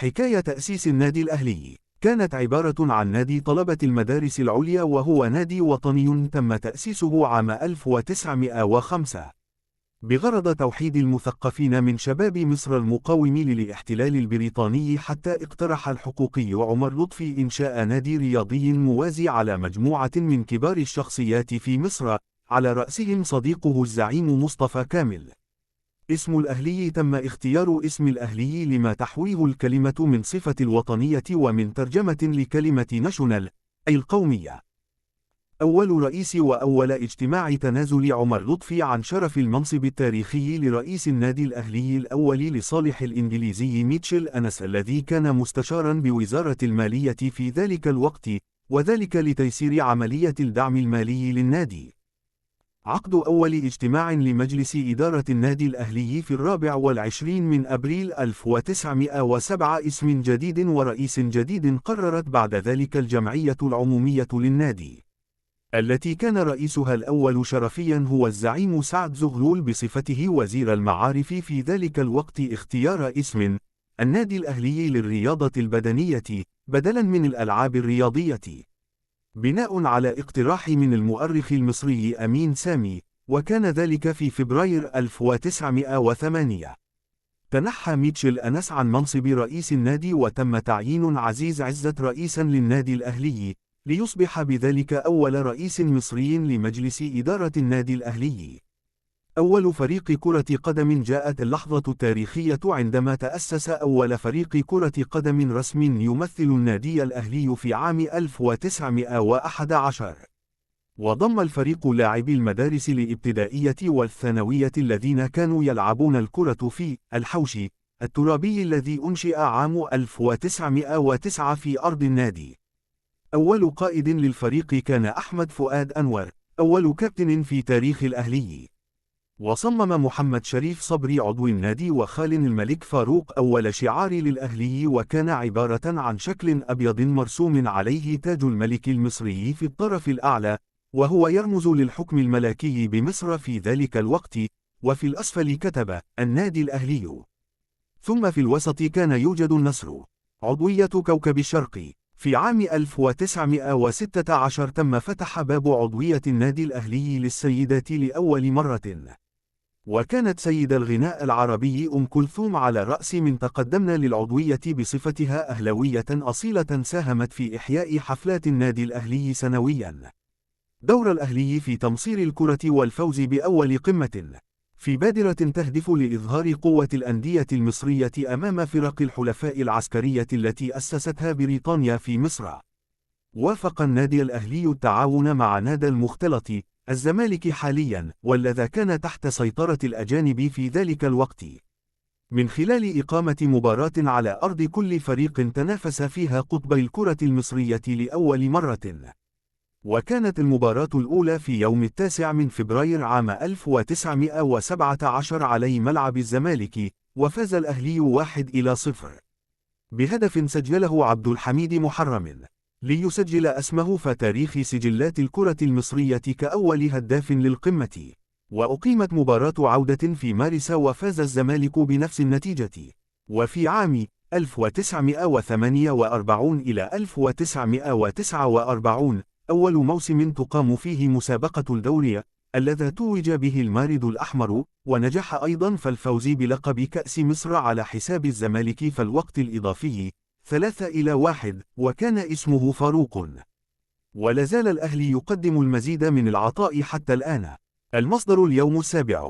حكاية تأسيس النادي الأهلي كانت عبارة عن نادي طلبة المدارس العليا، وهو نادي وطني تم تأسيسه عام 1905 بغرض توحيد المثقفين من شباب مصر المقاوم للاحتلال البريطاني، حتى اقترح الحقوقي عمر لطفي إنشاء نادي رياضي موازي على مجموعة من كبار الشخصيات في مصر، على رأسهم صديقه الزعيم مصطفى كامل. اسم الأهلي: تم اختيار اسم الأهلي لما تحويه الكلمة من صفة الوطنية ومن ترجمة لكلمة national، أي القومية. أول رئيس وأول اجتماع: تنازل عمر لطفي عن شرف المنصب التاريخي لرئيس النادي الأهلي الأول لصالح الإنجليزي ميتشل أنس الذي كان مستشارا بوزارة المالية في ذلك الوقت، وذلك لتيسير عملية الدعم المالي للنادي. عقد أول اجتماع لمجلس إدارة النادي الأهلي في 24 من أبريل 1907 اسم جديد ورئيس جديد. قررت بعد ذلك الجمعية العمومية للنادي التي كان رئيسها الأول شرفيا هو الزعيم سعد زغلول بصفته وزير المعارف في ذلك الوقت اختيار اسم النادي الأهلي للرياضة البدنية بدلا من الألعاب الرياضية، بناء على اقتراح من المؤرخ المصري أمين سامي، وكان ذلك في فبراير 1908. تنحى ميتشل أنس عن منصب رئيس النادي، وتم تعيين عزيز عزت رئيسا للنادي الأهلي، ليصبح بذلك أول رئيس مصري لمجلس إدارة النادي الأهلي. أول فريق كرة قدم: جاءت اللحظة التاريخية عندما تأسس أول فريق كرة قدم رسمي يمثل النادي الأهلي في عام 1911. وضم الفريق لاعبي المدارس الابتدائية والثانوية الذين كانوا يلعبون الكرة في الحوش الترابي الذي أنشئ عام 1909 في أرض النادي. أول قائد للفريق كان أحمد فؤاد أنور، أول كابتن في تاريخ الأهلي. وصمم محمد شريف صبري عضو النادي وخال الملك فاروق أول شعار للأهلي، وكان عبارة عن شكل أبيض مرسوم عليه تاج الملك المصري في الطرف الأعلى، وهو يرمز للحكم الملكي بمصر في ذلك الوقت، وفي الأسفل كتب النادي الأهلي. ثم في الوسط كان يوجد النسر. عضوية كوكب الشرق: في عام 1916 تم فتح باب عضوية النادي الأهلي للسيدات لأول مرة، وكانت سيدة الغناء العربي أم كلثوم على رأس من تقدمن للعضوية بصفتها أهلوية أصيلة ساهمت في إحياء حفلات النادي الأهلي سنويا. دور الأهلي في تمصير الكرة والفوز بأول قمة، في بادرة تهدف لإظهار قوة الأندية المصرية أمام فرق الحلفاء العسكرية التي أسستها بريطانيا في مصر. وافق النادي الأهلي التعاون مع نادى المختلط الزمالك حاليا، والذي كان تحت سيطرة الأجانب في ذلك الوقت، من خلال إقامة مباراة على أرض كل فريق تنافس فيها قطبي الكرة المصرية لأول مرة. وكانت المباراة الأولى في يوم 9 من فبراير عام 1917 علي ملعب الزمالك، وفاز الأهلي 1-0 بهدف سجله عبد الحميد محرم، ليسجل اسمه في تاريخ سجلات الكرة المصرية كأول هداف للقمة. وأقيمت مباراة عودة في مارس وفاز الزمالك بنفس النتيجة. وفي عام 1948 إلى 1949 أول موسم تقام فيه مسابقة الدوري الذي توج به المارد الأحمر، ونجح أيضا في الفوز بلقب كأس مصر على حساب الزمالك في الوقت الإضافي 3-1، وكان اسمه فاروق. ولازال الأهلي يقدم المزيد من العطاء حتى الآن. المصدر اليوم السابع.